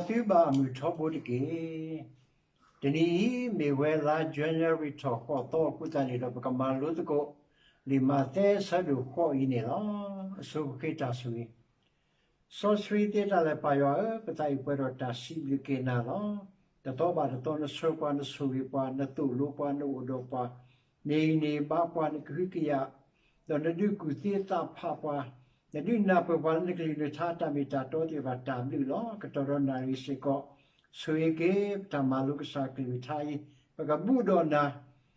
သုဘၣ်မုၢ်ထီဘိတက့ၢ်. တနံၤအံၤ မ့ၢ်ဝဲလါ January ထီၣ်ဃိးသီအဃိသတးန့ၣ်ဒီး ပကမၤလိသကိး လံာ်မးသဲအဆၢဒိၣ်ဃိးအံၤန့ၣ်လီၤ. အဆိပဃ့တၢ်ဆိၣ်ဂ့ၤ စီဆှံသ့တၢ်လၢပၢ်ယွၤဧၢ, ပသးအံၤပှဲၤဒီးတၢ်စံးဘျုးက့ၤနၤလီၤ. တသီဘၣ်တသီ နဆှၢပှၤ, နဆိၣ်ဂ့ၤပှၤ, နသိၣ်လိပှၤ, နအိၣ်ဒီးပှၤ, နဟံးန့ၢ်ဘါပှၤ, နကဟုကယာ်, ဒီးနဒုးကူၣ်သ့သးဖးပှၤ, နဒုးနၢ်ပၢၢ်ပှၤလၢနကလုၢ်နကထါ တၢ်မ့ၢ်တၢ်တီသ့ၣ်တဖၣ် တၢ်ဘျုးလီၤ. ကတီၢ်ဒီးနၣ်ရံၣ်စ့ၢ်ကီး ဆိၣ်ဂ့ၤက့ၤ ပတၢ်မၤလိကစၢ်ကလုၢ်ကထါအံၤ, ပကဘူၣ်ဒီးနၤ,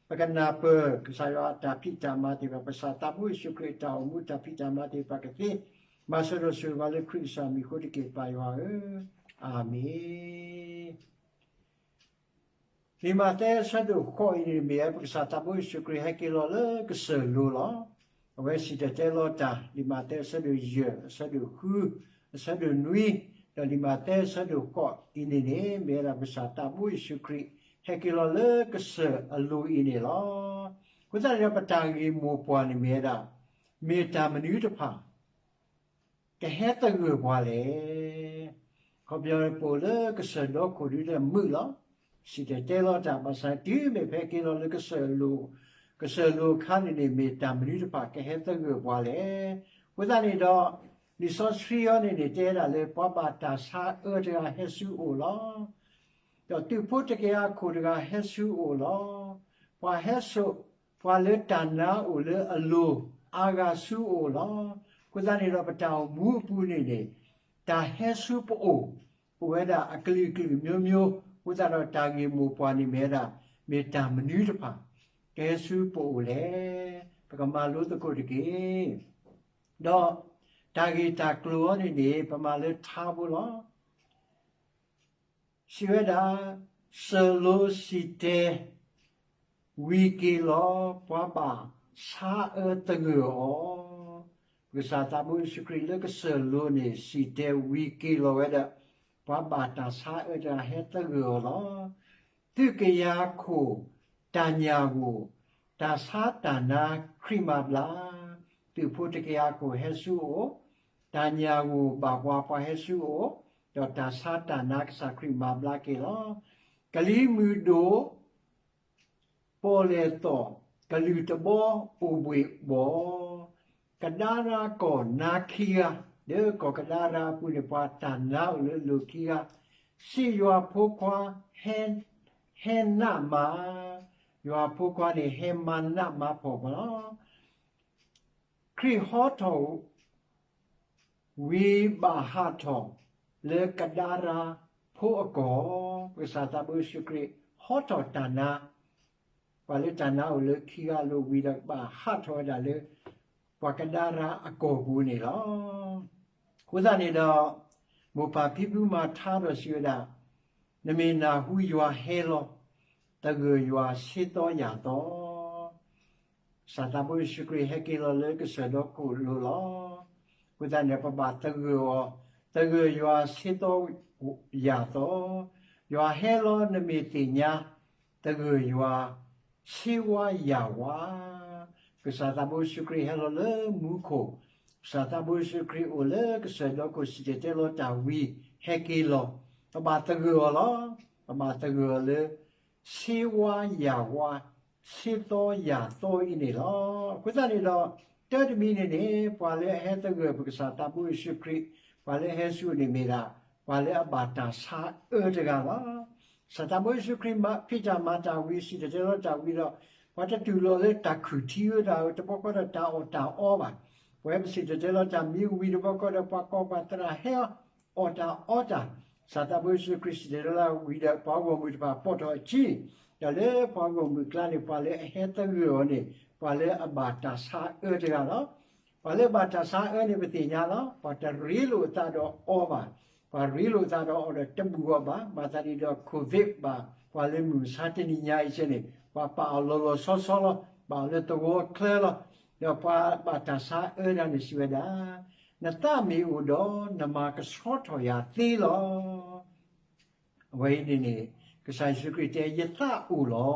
ပကနၢ်ပၢၢ်ကစၢ်ယွၤအတၢ်ဖံးတၢ်မၤသ့ၣ်တဖၣ်, ပကစၢ်သးဘိယ့ၣ်ၡူးခရံာ်အတၢ်အိၣ်မူ တၢ်ဖံးတၢ်မၤသ့ၣ်တဖၣ်ကသ့, မၤစၢၤဒီးဆိၣ်ဂ့ၤပှၤလၢခရံာ်ကစၢ်မံၤအဃိတက့ၢ် ပၢ်ယွၤဧၢ, အၤမ့ၣ်. လံာ်မးသဲအဆၢဒိၣ်ဃိးအံၤန့ၣ် မ့ၢ်ဝဲပကစၢ်သးဘိယ့ၣ်ၡူးခရံာ်ဟဲက့ၤလီၤလၢကစၢၢ်လိၤလီၤ. အဝဲစံၣ်တဲၤတဲလီၤတၢ် လံာ်မးသဲအဆၢဒိၣ်ယဲၢ်, အဆၢဒိၣ်ဃု, အဆၢဒိၣ်နွံ, ဒီးလံာ်မးသဲအဆၢဒိၣ်ဃိးအံၤန့ၣ်န့ၣ် မ့ၢ်ဝဲဒၣ်ပကစၢ်သးဘိယ့ၣ်ၡူးခရံာ် ဟဲက့ၤလီၤလၢကစၢၢ်အလိၤအံၤန့ၣ်လီၤ. အဃိသတးန့ၣ်ဒီး ပတၢ်ဂ့ၢ်မိၢ်ပှၢ်န့ၣ်မ့ၢ်ဝဲဒၣ် မ့ၢ်တၢ်မနုၤတဖၣ် ကဟဲသဂၢၢ်ပှၤလဲၣ်. ခီပညီပအိၣ်လၢကစၢၢ်ဒီခိၣ်ဒုးတမုာ်လီၤ. စံၣ်တဲၤတဲလီၤတၢ်ဘၣ်ဆၣ် တုၤမ့ၢ်ပဟဲက့ၤလီၤလၢကစၢၢ်လိၤ, ကစၢၢ်လိၤအခါန့ၣ်န့ၣ် မ့ၢ်တၢ်မနုၤတဖၣ်ကဟဲသဂၢၢ်ပှၤလဲၣ်. အဃိသတးန့ၣ်ဒီး လံာ်စီဆှံအံၤန့ၣ်န့ၣ် တဲဒၣ်လၢ ပှၤဘၣ်တၢ်ဆါအၢတဂၤဟဲဆူအအိၣ်လီၤ. ဒီးသုးဖိတကယၤခိၣ်တဂၤဟဲဆူအအိၣ်လီၤ. ပှၤဟဲစိာ် ပှၤလၢတၢ်နါအိၣ်လၢအလိၤအါဂၤဆူအအိၣ်လီၤ. အဃိသတးန့ၣ်ဒီး ပတၢ်အိၣ်မူအပူၤန့ၣ်န့ၣ် တၢ်ဟဲဆူပအိၣ် အိၣ်ဝဲဒၣ်အကလုာ်ကလုာ်မျိုးမျိုး, အဃိသတးဒီးတၢ်ဂ့ၢ်မိၢ်ပှၢ်န့ၣ်မ့ၢ်ဝဲဒၣ် မ့ၢ်တၢ်မနုၤတဖၣ် ကဟဲဆူပအိၣ်လဲၣ်. ပကမၤလိသကိးတက့ၢ်. ဒီးတၢ်ဂ့ၢ်တၢ်ကျိၤအံၤန့ၣ်န့ၣ် ပမၤလၢထါဖိလီၤ. စံးဝဲဒၣ်, စၢၢ်လိၤစံၣ်တဲၤ ဝံၤက့ၤလီၤ ပှၤဘၣ်ဆါအၢသဂၢၢ်အီၤ. ပကစၢ်သးဘိယ့ၣ်ၡူးခရံာ်လၢကစၢၢ်လိၤန့ၣ် စံၣ်တဲၤဝံၤက့ၤလီၤဝဲဒၣ် ပှၤဘၣ်တၢ်ဆါအၢတဂၤဟဲသဂၢၢ်အီၤလီၤ. သုးကယၤခိၣ် တၢ်ညၣ်ဂိၢ် တၢ်ဆါတၢ်နါခရံာ်မၤဘျါ, သုးဖိတကယၤခိၣ်ဟဲဆူအအိၣ်, တၢ်ညၣ်ဂိၢ်ဘၣ်ပှၤ ပှၤဟဲဆူအအိၣ်, ဒီးတၢ်ဆါတၢ်နါကစၢ်ခရံာ်မၤဘျါက့ၤလီၤ. ကလံၤမုၢ်ဒိၣ် ပီၣ်လဲၣ်သီၣ် ကလုၢ်တဘီအိၣ်ဘှ့ၣ်ဘီၣ်, ကဒါရၤကီၢ်နါခံဂၤ, လၢကီၢ်ကဒါရၤအပူၤန့ၣ် ပှၤတၢ်နါအိၣ်လၢအလိၤခံဂၤ, စံးယွၤဖိခွါ ဟဲ, ဟဲနးမး, ယွၤဖိခွါန့ၣ် ဟဲမၤနးမၤဖှီၣ်ပှၤလီၤ. ခရံာ်ဟီထီၣ် ဝံၤဘၣ်ဟးထီၣ် လၢကဒါရၤဖိအကီၢ်, ပကစၢ်သးဘိယ့ၣ်ၡူးခရံာ် ဟီထီၣ်တၢ်နါ, ပှၤလၢတၢ်နါအိၣ်လၢခံဂၤအလိၤဝံၤဒီး ဘၣ်ဟးထီၣ်ဝဲဒၣ်လၢ ပှၤကဒါရၤအကီၢ်ပူၤန့ၣ်လီၤ. အဃိသတးန့ၣ်ဒီး မိၢ်ပၢ်ဖံဖုမၤထါဒီးစံးဝဲဒၣ်, နမ့ၢ်နၢ်ဟူယွၤဟဲလီၤ, သဂၢၢ်ယွၤဆ့သီယာ်သီ ကစၢ်သးဘိယ့ၣ်ၡူးခရံာ်ဟဲက့ၤလီၤလၢကစၢၢ်ဒီခိၣ်လိၤလီၤ. အဃိသတးန့ၣ် ပဘၣ်သဂၢၢ်အီၤ, သဂၢၢ်ယွၤဆ့သီယာ်သီ, ယွၤဟဲလီၤနမ့ၢ်သ့ၣ်ညါ, သဂၢၢ်ယွၤဆ့ဝါယာ်ဝါ, ကစၢ်သးဘိယ့ၣ်ၡူးခရံာ်ဟဲလီၤလၢမူခိၣ်, ကစၢ်သးဘိယ့ၣ်ၡူးခရံာ်အိၣ်လၢကစၢၢ်ဒီခိၣ်စံၣ်တဲၤတဲလီၤတၢ်ဝံၤဟဲက့ၤလီၤ, ပဘၣ်သဂၢၢ်အီၤလီၤ. ပဘၣ်သဂၢၢ်အီၤလၢ ဆ့ဝါယာ်ဝါ, ဆ့သီယာ်သီအံၤန့ၣ်လီၤ. အဃိသတးန့ၣ်ဒီး တၢ်တမံၤန့ၣ်န့ၣ် ပှၤလၢအဟဲသဂၢၢ်ပကစၢ်သးဘိယ့ၣ်ၡူးခရံာ်, ပှၤလၢအဟဲဆူအအိၣ်န့ၣ်မ့ၢ်ဒၣ် ပှၤလၢအဘၣ်တၢ်ဆါအၢတဂၤလီၤ. ကစၢ်သးဘိယ့ၣ်ၡူးခရံာ်မၤဖံးတၢ်မၤတၢ်ဝံၤ စံၣ်တဲၤတဲလီၤတၢ်ဝံၤဒီး ပှၤတတူၢ်လိာ်လၢတၢ်ခုၣ်ထံအၢတၢ်အၢတဘျီဃီဒီးတၢ်အီၣ်တၢ်အီဘၣ်. ပဝဲပစံၣ်တဲၤတဲလီၤတၢ်မ့ၢ်ဝံၤတဘျီဃီဒီး ပှၤကီၢ်ပှၤသရၣ်ဟဲအီၣ်တၢ်အီတၢ်, ကစၢ်သးဘိယ့ၣ်ၡူးခရံာ်စံၣ်တဲၤတဲလီၤဝံၤဒီး ပှၤဂီၢ်မုၢ်တဖၣ်ပိာ်ထီၣ်အခံ, ဒီးလၢပှၤဂီၢ်မုၢ်အကျါန့ၣ် ပှၤလၢအဟဲသဂၢၢ်အီၤန့ၣ် ပှၤလၢအဘၣ်တၢ်ဆါအၢတဂၤလီၤ. ပှၤလၢအဘၣ်တၢ်ဆါအၢန့ၣ် ပသ့ၣ်ညါလီၤ. ပှၤတရ့လိာ်အသးဒီးအီဘၣ်. ပှၤရ့လိာ်အသးဒီးအီဒီးတဘူၣ်အီဘၣ်. မၤသးဒ်ဒီး COVID ဘၣ် ပှၤလၢမုၢ်မဆါတနံၤညါအံၤန့ၣ် ပှၤပာ်အီၤလီၤလီၤဆီဆီလီၤ. ပာ်အီၤလၢသဝီချၢလီၤ. ဒီးပှၤဘၣ်တၢ်ဆါအၢဒၣ်န့ၣ်စံးဝဲဒၣ်, နသးမ့ၢ်အိၣ်ဒီး နမၤကဆှီထီၣ်ယၤသ့လီၤ. အဝဲအံၤန့ၣ်န့ၣ် ကစၢ်ယ့ၣ်ၡူးခရံာ်တဲ ယသးအိၣ်လီ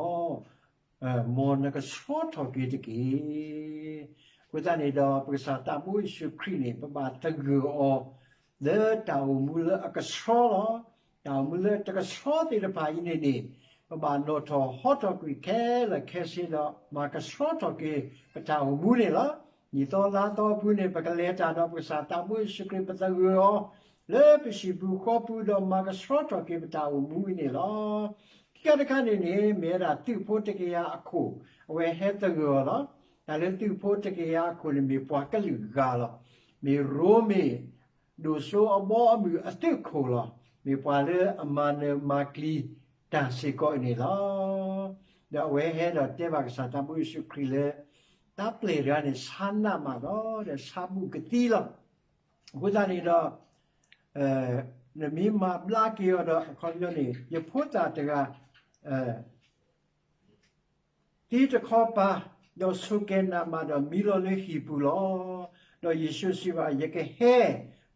ၤ. မ်နကဆှီထီၣ်က့ၤတက့ၢ်. အဃိသတးန့ၣ်ဒီး ပကစၢ်သးဘိယ့ၣ်ၡူးခရံာ်န့ၣ် ပဘၣ်သဂၢၢ်အီၤ လၢတၢ်အိၣ်မူလၢအကဆှီလီၤ. တၢ်အိၣ်မူလၢတကဆှီသ့ၣ်တဖၣ်အံၤန့ၣ်န့ၣ်, ပဘၣ်နီၣ်ထီၣ်ဟီထီၣ်ကွံာ်ခဲလၢာ်ခဲဆ့ဒီး မၤကဆှီထီၣ်က့ၤပတၢ်အိၣ်မူန့ၣ်လီၤ. နံၣ်သီလါသီအပူၤန့ၣ် ပကလဲၤတၢ်ဒီးပကစၢ်သးဘိယ့ၣ်ၡူးခရံာ် ပသဂၢၢ်အီၤ လၢပဟံၣ်ပူၤဃီပူၤဒီး မၤကဆှီထီၣ်က့ၤပတၢ်အိၣ်မူအံၤန့ၣ်လီၤ. ခံခါတခါန့ၣ်န့ၣ် မ့ၢ်ဝဲဒၣ်သုးဖိတကယၤအခိၣ် အဝဲဟဲသဂၢၢ်အီၤလီၤ. တၢ်လၢသုးဖိတကယၤအခိၣ်န့ၣ် မ့ၢ်ပှၤကလုာ်ဂၤလီၤ. မ့ၢ်ရိမ့ၤ ဒိၣ်စိအဘီအမုၢ်အသုးခိၣ်လီၤ. မ့ၢ်ပှၤလၢအမၤနၢၤမၤကျံၤတၢ်စ့ၢ်ကီးအံၤန့ၣ်လီၤ. ဒီးအဝဲဟဲဒီးတဲဘၣ်ကစၢ်သးဘိယ့ၣ်ၡူးခရံာ်လၢ တၢ်ပျဲၢ်တဂၤန့ၣ် ဆါနးမးလီၤ. ဒီးဆါဘူးကသံလီၤ. အဃိသတးန့ၣ်ဒီး နမ့ၢ်မၤဘျါက့ၤအီၤဒီး အခီပညီန့ၣ် ယဖိသၣ်တဂၤ သံတခီပၤ, ဒီးဆိးကဲနးမးဒီးမံလီၤလၢဟံၣ်ပူၤလီၤ. ဒီးယ့ၣ်ၡူးစံးဘၣ်, ယကဟဲ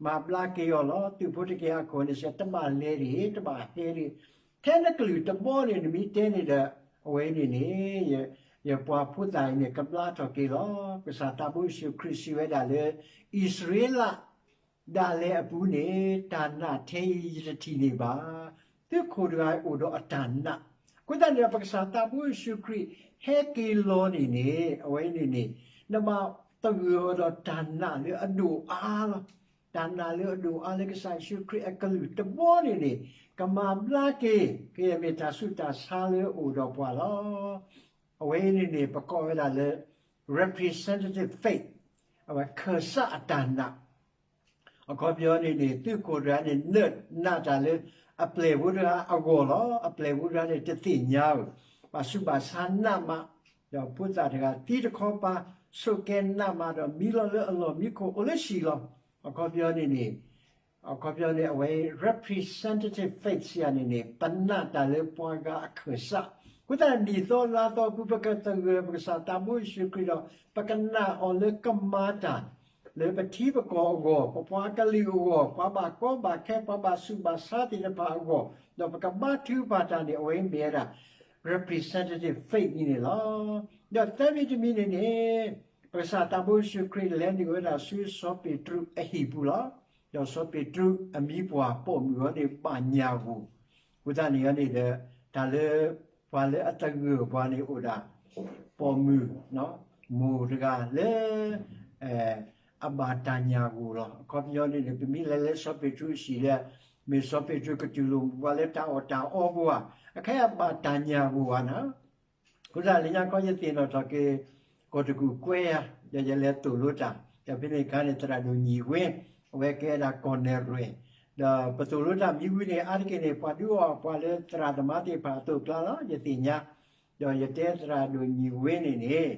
မၤဘျါက့ၤအီၤလီၤ. သုးဖိတကယၤအခိၣ်န့ၣ်စံး, တဘၣ်လဲၤဒံး, တဘၣ်ဟဲဒံး, ထဲနကလုၢ်တဘီန့ၣ် နမ့ၢ်တဲန့ၣ်ဒီး အဝဲန့ၣ်န့ၣ် ယပှၤဖိသၣ်အံၤန့ၣ် ကဘျါထီၣ်က့ၤလီၤ. ကစၢ်သးဘိယ့ၣ်ၡူးခရံာ်စံးဝဲဒၣ်လၢ အံၣ်စရ့လး ဒၣ်လဲာ်အပူၤန့ၣ် တၢ်နာ်ထဲအံၤယတထံၣ်န့ၢ်ဘၣ်. သုးခိၣ်တဂၤအိၣ်ဒီးအတၢ်နာ်. အဃိသတးန့ၣ်ဒီး ပကစၢ်သးဘိယ့ၣ်ၡူးခရံာ်ဟဲက့ၤလီၤန့ၣ်န့ၣ် အဝဲန့ၣ်န့ၣ် နဘၣ်သဂၢၢ်အီၤဒီးတၢ်နာ်လၢအဒိၣ်အါလီၤ. တၢ်နာ်လၢအဒိၣ်အါလၢကစၢ်ယ့ၣ်ၡူးခရံာ်အကလုၢ်တဘီန့ၣ်န့ၣ် ကမၤဘျါက့ၤ ကယဲၢ်မ့ၢ်တၢ်ဆူးတၢ်ဆါလၢအအိၣ်ဒီးပှၤလီၤ. အဝဲအံၤန့ၣ်န့ၣ် ပကိးဝဲဒၣ်လၢ representative faith, အဝဲခၢၣ်စးအတၢ်နာ်. အခီပညီန့ၣ်န့ၣ် သုးခိၣ်တဂၤန့ၣ် နာ်တၢ်လၢအပျဲၢ်ဖိတဂၤအဂီၢ်လီၤ. အပျဲၢ်ဖိတဂၤန့ၣ် တသ့ၣ်ညါဧိၤ, ဘၣ်ဆူးဘၣ်ဆါနးမး, ဒီးဖိသၣ်တဂၤသံတခီပၤ, ဆိးကဲနးမးဒီးမံလီၤလၢအလီၢ်မံခိၣ်အိၣ်လၢဟံၣ်လီၤ. အခီပညီန့ၣ်န့ၣ် အခီပညီန့ၣ် အဝဲ representative faith စံးယၤန့ၣ်န့ၣ် ပနာ်တၢ်လၢပှၤဂၤအခၢၣ်စး. အဃိသတး နံၣ်သီလါသီအပူၤ ပကသဂၢၢ်ပကစၢ်သးဘိယ့ၣ်ၡူးခရံာ်ဒီး ပကနာ်အီၤလၢကမၤတၢ် လၢပထံပကီၢ်အဂီၢ်, ပပှၤကလုာ်အဂီၢ်, ပှၤဘၣ်ကီဘၣ်ခဲ, ပှၤဘၣ်ဆူးဘၣ်ဆါသ့ၣ်တဖၣ်အဂီၢ်, ဒီးပကဘါထုကဖၣ်တၢ်န့ၣ် အဝဲမ့ၢ်ဝဲဒၣ် representative faith န့ၣ်န့ၣ်လီၤ. ဒီးသၢမံၤတမံၤန့ၣ်န့ၣ် ပကစၢ်သးဘိယ့ၣ်ၡူးခရံာ်လဲၤနုာ်ဝဲဒၣ်ဆူစီၤပ့းတရူးအဟံၣ်ပူၤလီၤ. ဒီးစီၤပ့းတရူးအမံၤပှၢ်ပိာ်မုၣ်အီၤန့ၣ် ဘၣ်ညၣ်ဂိၢ်, အဃိသတးန့ၣ်န့ၣ်ဒီး တၢ်လၢ ပှၤလၢအသဂၢၢ်ပှၤန့ၣ်အိၣ်ဒၣ် ပိာ်မုၣ် မိၢ်တဂၤလၢ အဘၣ်တၢ်ညၣ်ဂိၢ်လီၤ. အခီပညီန့ၣ်န့ၣ် ပမ့ၢ်လဲၤလၢစီၤပ့းတရူးအဟံၣ်ဒီး မ့ၢ်စီၤပ့းတရူးကတူၢ်လိာ်ပှၤလၢတၢ်အီၣ်တၢ်အီပူၤဧါ, အခဲအံၤဘၣ်တၢ်ညၣ်ဂိၢ်ဧါန့ၣ် အဃိသတးလၢညါခီယသ့ၣ်နီၣ်ထီၣ်က့ၤ ကီၢ်တကူၣ်ကွဲယၤ, ဒီးယလဲၤသိၣ်လိတၢ်, ဒီးဖဲန့ၣ်အခါန့ၣ် သရၣ်ဒိၣ်ညံၣ်ဝ့, အဝဲကဲဒၣ်ကီၢ်နဲၣ်ရွဲၣ်, ဒီးပသိၣ်လိတၢ်မံဝံၤန့ၣ် အါတက့ၢ်န့ၣ် ပှၤဒုးအီၣ်ပှၤလၢသရၣ်သမါသ့ၣ်တဖၣ်အသိးအကျါလီၤ, ယသ့ၣ်ညါ, ဒီးယတဲသရၣ်ဒိၣ်ညံၣ်ဝ့န့ၣ်န့ၣ်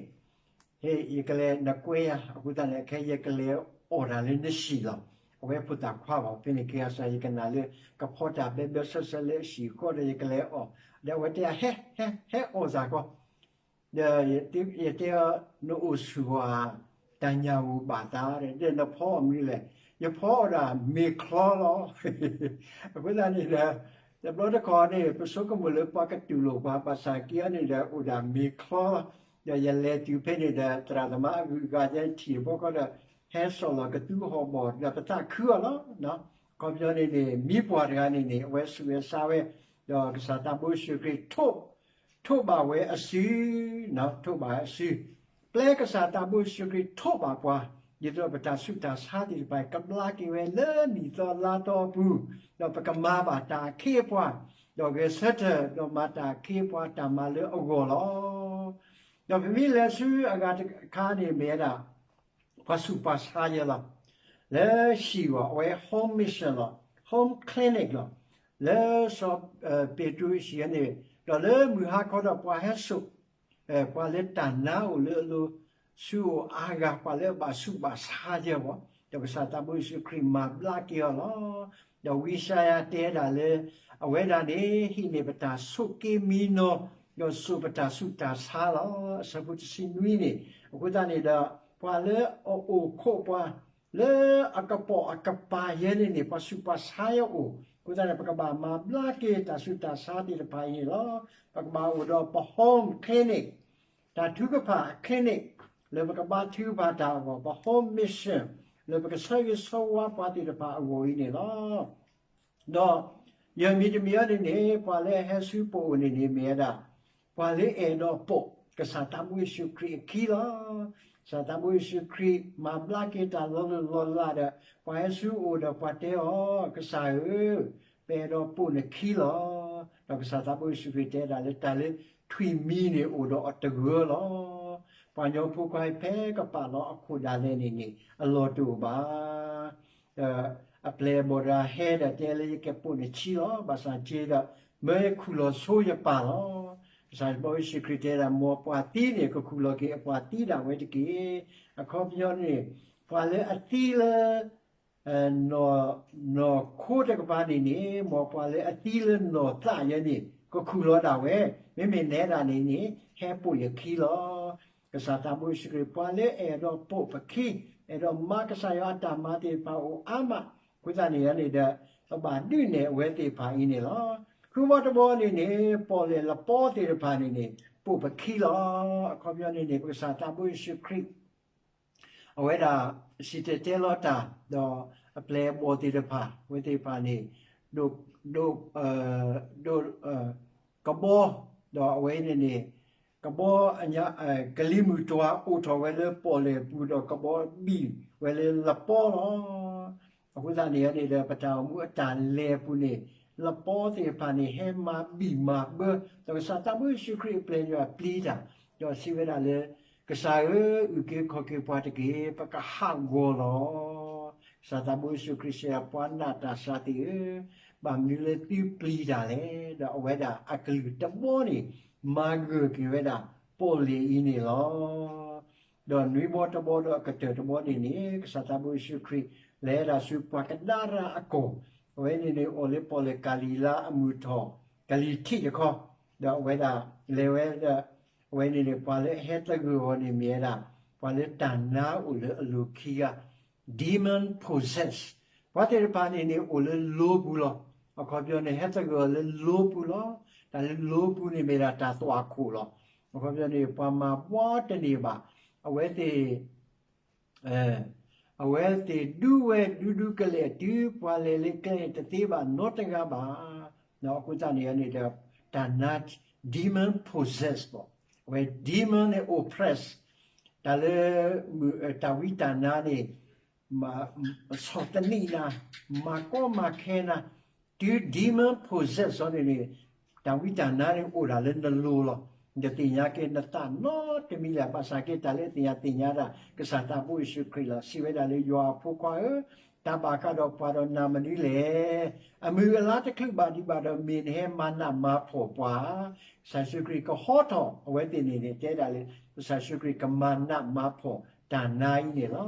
ဟ့ၣ် ယကလဲၤနကွဲယၤ, အဃိသတးန့ၣ် အခဲယကလဲၤအီၣ်တၢ်လၢနဟံၣ်လီၤ. အဝဲဖိသၣ်ခွါဘၣ်, ဖဲန့ၣ်က့ၤအစၢ် ယကနၣ်လၢ ကဖီတၢ်ဘဲဘဲဆၢဆၢလၢအဟံၣ်ဃီဒီး ယကလဲၤအီၣ်, ဒီးအဝဲတဲ ဟဲ ဟဲ ဟဲအီၣ်သးကီး, ဒီးယတဲအီၤ နအိၣ်ဆူၣ်ဧါ, တၢ်ညၣ်ဂိၢ်ဘၣ်သး, ဒီးနဖီအီၣ်မနုၤလဲၣ်, ယဖီအီၣ်ဒၣ်မ့ၤချီလီၤ. အဃိသတးန့ၣ်ဒီး တဘျီတခီၣ်န့ၣ် ပဆိကမိၣ်လၢပှၤကတူၢ်လိာ်ပှၤ ဘၣ်ဆၣ်က့ၤအီၤန့ၣ်ဒီး အိၣ်ဒၣ်မ့ၤချီလီၤ. ဒီးယလဲၤတုၤဖဲန့ၣ်ဒီး သရၣ်သမါအဂုၤအဂၤယဲထံၣ်တဘျီဃီဒီး ဟဲစိာ်လီၤကသူဟီၣ်ဘီၣ် ဒီးပသးခုအီၤလီၤ. အခီပညီန့ၣ်န့ၣ် မံပှၢ်တဂၤန့ၣ်န့ၣ် အဝဲဆူးဝဲဆါဝဲ, ဒီးကစၢ်သးဘိယ့ၣ်ၡူးခရံာ် ထိးဘၣ်ဝဲအစု, ထိးဘၣ်ဝဲအစု, ပျဲကစၢ်သးဘိယ့ၣ်ၡူးခရံာ်ထိးဘၣ်ပှၤ, ဒ်သိးပတၢ်ဆူးတၢ်ဆါသ့ၣ်တဖၣ် ကဘျါက့ၤဝဲလၢနံၣ်သီလါသီအပူၤ, ဒီးပကမၤဘၣ်တၢ်အခ့အပှၤ, ဒီးဂဲၤဆၢထၢၣ်ဒီးမၤတၢ်အခ့အပှၤတၢ်မၤလၢအဂီၢ်လီၤ. ဒီးပမ့ၢ်လဲၤဆူအဂၤတခါန့ၣ်မ့ၢ်ဝဲဒၣ် ပှၤဆူးပှၤဆါယဲလီၤ. လၢဟံၣ်ဝဲ အဝဲ home mission လီၤ, home clinic လီၤ. လၢစီၤပ့းတရူးဟံၣ်န့ၣ်, ဒီးလၢမုၢ်ဟါခီဒီးပှၤဟဲစိာ် ပှၤလၢတၢ်နါအိၣ်လၢအလိၤ ဆူအအိၣ်အါဂၤ ပှၤလၢအဘၣ်ဆူးဘၣ်ဆါယဲဝဲ, ဒီးကစၢ်သးဘိယ့ၣ်ၡူးခရံာ်မၤဘျါက့ၤအီၤလီၤ. ဒီးဝံယၡါယၤတဲဒၣ်လၢ အဝဲဒၣ်န့ၣ် ဟံးန့ၢ်ပတၢ်ဆိးက့မံနီၤ, ဒီးစိာ်ပတၢ်ဆူးတၢ်ဆါလီၤ. အဆၢဖိတဆံနွံန့ၣ်, အဃိသတးန့ၣ်ဒီး ပှၤလၢအအိၣ်ခိးပှၤ လၢအကပိာ်အကပၤယဲန့ၣ်န့ၣ် ပှၤဆူးပှၤဆါယဲအိၣ်, အဃိသတးန့ၣ် ပကဘၣ်မၤဘျါက့ၤတၢ်ဆူးတၢ်ဆါသ့ၣ်တဖၣ်အံၤန့ၣ်လီၤ. ပကဘၣ်အိၣ်ဒီးပ home clinic, တၢ်ထုကဖၣ် clinic လၢပကဘါထုကဖၣ်တၢ်အဂီၢ်, ပ home mission လၢပကဆၢဂ့ၤဆၢဝါပှၤသ့ၣ်တဖၣ်အဂီၢ်အံၤန့ၣ်လီၤ. ဒီး ယဲၢ်မံၤတမံၤအံၤန့ၣ်န့ၣ် ပှၤလၢအဟဲဆူပအိၣ်န့ၣ်န့ၣ် မ့ၢ်ဝဲဒၣ် ပှၤလၢအဲၣ်ဒိးပိာ်ကစၢ်သးဘိယ့ၣ်ၡူးခရံာ်အခံလီၤ. ကစၢ်သးဘိယ့ၣ်ၡူးခရံာ် မၤဘျါက့ၤတၢ်လီၤလိၢ်လီၤလးဒီး ပှၤဟဲဆူအအိၣ်ဒီးပှၤတဲအီၤ, ကစၢ်ဧၢ, ပအဲၣ်ဒိးပိာ်နခံလီၤ. ဒီးကစၢ်သးဘိယ့ၣ်ၡူးခရံာ်တဲဒၣ်လၢ တၢ်လၢထွံၣ်မံၤန့ၣ်အိၣ်ဒီးအီၤတဂၢၢ်လီၤ. ပှၤကညီဖိခွါအံၤ ဖဲကပာ်လီၤအခိၣ်ဒၣ်လဲာ်န့ၣ်န့ၣ် အလီၢ်တအိၣ်ဘၣ်. ဒီးအပျဲၢ်အဘီၣ်တဂၤဟဲဒီးတဲလၢ ယကပိာ်နခံလီၤ. ဘၣ်ဆၣ်က့ဒီး မၢယခူၣ်လီၤဆိယပၢ်လီၤ. ကစၢ်သးဘိယ့ၣ်ၡူးခရံာ်တဲဒၣ် မ်ပှၤသံန့ၣ် ကခူၣ်လီၤက့ၤအပှၤသံဒၣ်ဝဲတက့ၢ်. အခီပညီန့ၣ် ပှၤလၢအသံလၢ နီၢ်ခိတကပၤန့ၣ်န့ၣ် မ်ပှၤလၢအသံလၢနီၢ်သးယဲန့ၣ် ကခူၣ်လီၤဒၣ်ဝဲ, မ့မ့ၢ်နဲဒၣ်န့ၣ်န့ၣ် ဟဲပိာ်ယခံလီၤ. ကစၢ်သးဘိယ့ၣ်ၡူးခရံာ် ပှၤလၢအဲၣ်ဒိးပိာ်ပခံ, အဲၣ်ဒိးမၤကစၢ်ယွၤအတၢ်မၤသ့ၣ်တဖၣ်အိၣ်အါမး, အဃိသတးန့ၣ်န့ၣ်ဒီး ပဘၣ်ဒုးနဲၣ်အဝဲသ့ၣ်တဖၣ်အံၤန့ၣ်လီၤ. ဃုဘီတဘီန့ၣ်န့ၣ် ပီၣ်လဲၣ်လပီသ့ၣ်တဖၣ်န့ၣ်န့ၣ် ပိာ်ပခံလီၤ. အခီပညီန့ၣ်န့ၣ် ပကစၢ်သးဘိယ့ၣ်ၡူးခရံာ် အဝဲဒၣ် စံၣ်တဲၤတဲလီၤတၢ် ဒီးအပျဲၢ်အဘီၣ်သ့ၣ်တဖၣ် အဝဲသ့ၣ်တဖၣ်န့ၣ် ဒိၣ် ဒိၣ် ဒိၣ် ကဘီ, ဒီးအဝဲန့ၣ်န့ၣ် ကဘီ ကလံၤမုၢ်တွၤအိၣ်ထီၣ်ဝဲလၢပီၣ်လဲၣ်ပူၤ ဒီးကဘီဘံၣ်ဝဲလၢလပီလီၤ. အဃိသတးန့ၣ်န့ၣ်ဒီး ပတၢ်အိၣ်မူအတၢ်လဲၤအပူၤန့ၣ် လပီသ့ၣ်တဖၣ်န့ၣ် ဟဲမၤဘံၣ်မၤဘၢ, ဒီးကစၢ်သးဘိယ့ၣ်ၡူးခရံာ်အပျဲၢ်ယွၤပျံၤတၢ်, ဒီးစံးဝဲဒၣ်လၢ ကစၢ်ဧၢ, အုၣ်က့ၤခီၣ်က့ၤပှၤတက့ၢ်, ပကဟးဂီၤလီၤ. ကစၢ်သးဘိယ့ၣ်ၡူးခရံာ်စံး ပှၤနာ်တၢ်စှၤသ့ၣ်ဧၢ, ဘၣ်မနုၤလၢသုပျံၤတၢ်လဲၣ်. ဒီးအဝဲဒၣ်အကလုၢ်တဘီန့ၣ် မၤဂၢၢ်က့ၤဝဲဒၣ် ပီၣ်လဲၣ်အံၤန့ၣ်လီၤ. ဒီးနွံဘီတဘီဒီးအကတၢၢ်တဘီန့ၣ်န့ၣ် ကစၢ်သးဘိယ့ၣ်ၡူးခရံာ် လဲၤဒၣ်ဆူပှၤကဒါရၢအကီၢ်, အဝဲန့ၣ်န့ၣ် အိၣ်လၢပီၣ်လဲၣ်ကၤလံၤလါအမုၢ်ထီၣ် ကလံၤထံးတခီ, ဒီးအဝဲဒၣ်လဲၤဝဲဒီး အဝဲန့ၣ်န့ၣ် ပှၤလၢအဟဲသဂၢၢ်အီၤန့ၣ်မ့ၢ်ဝဲဒၣ် ပှၤလၢတၢ်နါအိၣ်လၢအလိၤခံဂၤ demon possessed ပှၤသ့ၣ်တဖၣ်န့ၣ်န့ၣ် အိၣ်လၢလိပူၤလီၤ. အခီပညီန့ၣ် ဟဲသဂၢၢ်အီၤလၢလိပူၤလီၤ. တၢ်လၢလိပူၤန့ၣ်မ့ၢ်ဒၣ်တၢ်သွၣ်ခိၣ်လီၤ. အခီပညီန့ၣ် ပှၤမၤဘှီတန့ၢ်ဘၣ်. အဝဲသ့ၣ် အဝဲသ့ၣ်ဒူဝဲဒူဒူကလဲာ်တုၤ ပှၤလဲၤလၢကျဲန့ၣ်တသ့ဘၣ်နီတဂၤဘၣ်. အဃိသတးန့ၣ်န့ၣ်ဒီး တၢ်နါ demon possessed ဘၣ်. အဝဲ demon န့ၣ် oppress တၢ်လၢ တၢ်ဝံတၢ်နါန့ၣ် ဆီၣ်သနံးနၤ, မၤကီမၤခဲနၤ, တုၤ demon possess အီၤန့ၣ်န့ၣ် တၢ်ဝံတၢ်နါန့ၣ်အိၣ်ဒၣ်လၢနလိၤလီၤ. နတသ့ၣ်ညါက့ၤနသးနီတမံၤလၢၤ. ဘၣ်ဆၣ်က့ တၢ်လၢအသ့ၣ်ညါသ့ၣ်ညါဒၣ် ကစၢ်သးဘိယ့ၣ်ၡူးခရံာ်လီၤ. စံးဝဲဒၣ်လၢ ယွၤအဖိခွါဧၢ, တၢ်ဘၣ်ဃးဒီးပှၤဒီးနၤမနုၤလဲၣ်. အမုၢ်အလါတချုးဘၣ်ဒံးဘၣ်ဒီး မ့ၢ်နဟဲမၤနးမၤဖှီၣ်ပှၤ. ကစၢ်ယ့ၣ်ၡူးခရံာ်ကဟီထီၣ်အဝဲသ့ၣ်န့ၣ်န့ၣ် တဲဒၣ်လၢ ကစၢ်ယ့ၣ်ၡူးခရံာ်ကမၤနးမၤဖှီၣ်တၢ်နါအံၤန့ၣ်လီၤ.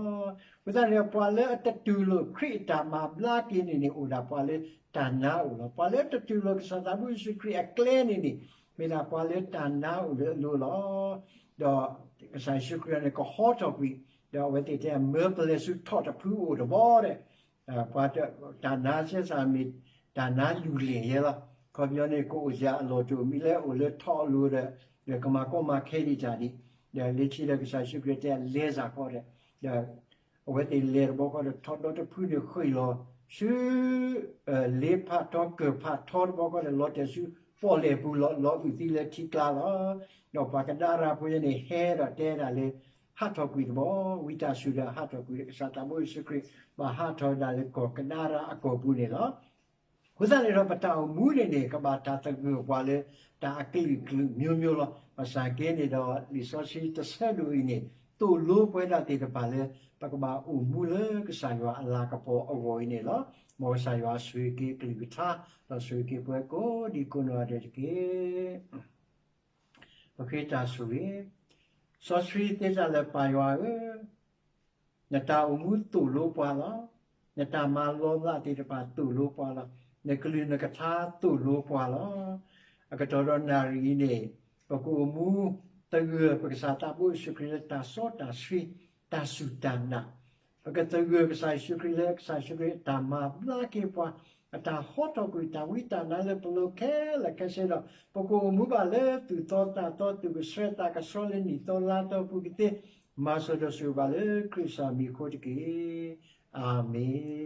အဃိသတးန့ၣ် ပှၤလၢအတတူၢ်လိာ်ခရံာ်အတၢ်မၤဘျါက့ၤန့ၣ်န့ၣ် အိၣ်ဒၣ်ပှၤလၢတၢ်နါအိၣ်လီၤ. ပှၤလၢအတတူၢ်လိာ်ကစၢ်သးဘိယ့ၣ်ၡူးခရံာ်အကျဲန့ၣ်န့ၣ် မ့ၢ်ဒၣ်ပှၤလၢတၢ်နါအိၣ်လၢအလိၤလီၤ. ဒီးကစၢ်ယ့ၣ်ၡူးခရံာ်န့ၣ် ကဟီထီၣ်ကွံာ်, ဒီးအဝဲသ့ၣ်တဲ မၢပလဲၤဆူထီၣ်တဖုအိၣ်တဘီဒီး ပှၤတၢ်နါစ့စ့မ့ၢ် တၢ်နါလူၢ်လဲၢ်ယဲလီၤ. ခီပညီန့ၣ် ကအိၣ်စှၤအလီၢ်တအိၣ် မ့ၢ်လၢအိၣ်လၢထီအလိၤဒီး ဒီးကမၤကီမၤခဲဒံးတၢ်ဒံး, ဒီးလၢခံဒီးကစၢ်ယ့ၣ်ၡူးခရံာ်တဲ လဲၤစ့ၢ်ကီးဒီး ဒီး အဝဲသ့ၣ်လဲၤတဘျီဃီဒီး ထီၣ်ဒီတဖုန့ၣ်ဃ့ၢ်လီၤဆူ လ့ဖးထီကၢၢ်ဖးထီတဘျီဃီဒီး လီၤတဲာ်ဆူပီၣ်လဲၣ်ပူၤလီၤ, လီၤအုၣ်သံလၢထံကျါလီၤ. ဒီးပှၤကဒါရၢဖိယဲန့ၣ် ဟဲဒီးတဲဒၣ်လၢ ဟးထီၣ်ကွံာ်တဘျီ, ဝံသးစူၤဒီးဟးထီၣ်ကွံာ်, ကစၢ်သးဘိယ့ၣ်ၡူးခရံာ် ဘၣ်ဟးထီၣ်ဒၣ်လၢကီၢ်ကဒါရၢအကီၢ်ပူၤန့ၣ်လီၤ. အဃိသတးန့ၣ်ဒီး ပတၢ်အိၣ်မူန့ၣ်န့ၣ် ကဘၣ်တၢ်သဂၢၢ်ပှၤလၢတၢ်အကလုာ်ကလုာ် မျိုးမျိုး လီၤ. ဘၣ်ဆၣ်က့န့ၣ်ဒီး လံာ်စီဆှံတဆၢဒိၣ်အံၤန့ၣ် သိၣ်လိပဝဲဒၣ်သ့ၣ်တဖၣ်လၢ ပကဘၣ်အိၣ်မူလၢကစၢ်ယွၤအလၤကပီၤအဂီၢ်အံၤန့ၣ်လီၤ. မ်ကစၢ်ယွၤဆိၣ်ဂ့ၤက့ၤအကလုၢ်ကထါ ဒီးဆိၣ်ဂ့ၤက့ၤပှၤကိးဒံကိးနီၢ်ဂၤဒဲးတက့ၢ်. ပဃ့တၢ်ဆိၣ်ဂ့ၤ, စီဆှံသ့တၢ်လၢပၢ်ယွၤဧၢ, နတၢ်အိၣ်မူသိၣ်လိပှၤလီၤ. နတၢ်မၤလီၤလးသ့ၣ်တဖၣ်သိၣ်လိပှၤလီၤ. နကလုၢ်နကထါသိၣ်လိပှၤလီၤ. အကတီၢ်ဒီးနၣ်ရံၣ်အံၤန့ၣ် ပကအိၣ်မူသဂၢၢ်ပကစၢ်သးဘိယ့ၣ်ၡူးခရံာ်လၢတၢ်စီတၢ်ဆှံ, တၢ်စူၢ်တၢ်နာ်, ပကသဂၢၢ်ကစၢ်ယ့ၣ်ၡူးခရံာ်လၢကစၢ်ယ့ၣ်ၡူးခရံာ်အတၢ်မၤဘျါက့ၤပှၤ, အတၢ်ဟီထီၣ်ကွံာ်တၢ်ဝံတၢ်နါလၢပလိၤခဲလၢာ်ခဲဆ့ဒီး ပကအိၣ်မူဘၣ်လၢသူၣ်သီသးသီ သူၣ်ကဆှီသးကဆှီလၢနံၣ်သီလါသီပူၤကသ့, မၤစၢၤဒီးဆိၣ်ဂ့ၤဘၣ်လၢခရံာ်ကစၢ်မံၤအဃိတက့ၢ်. အၤမ့ၣ်.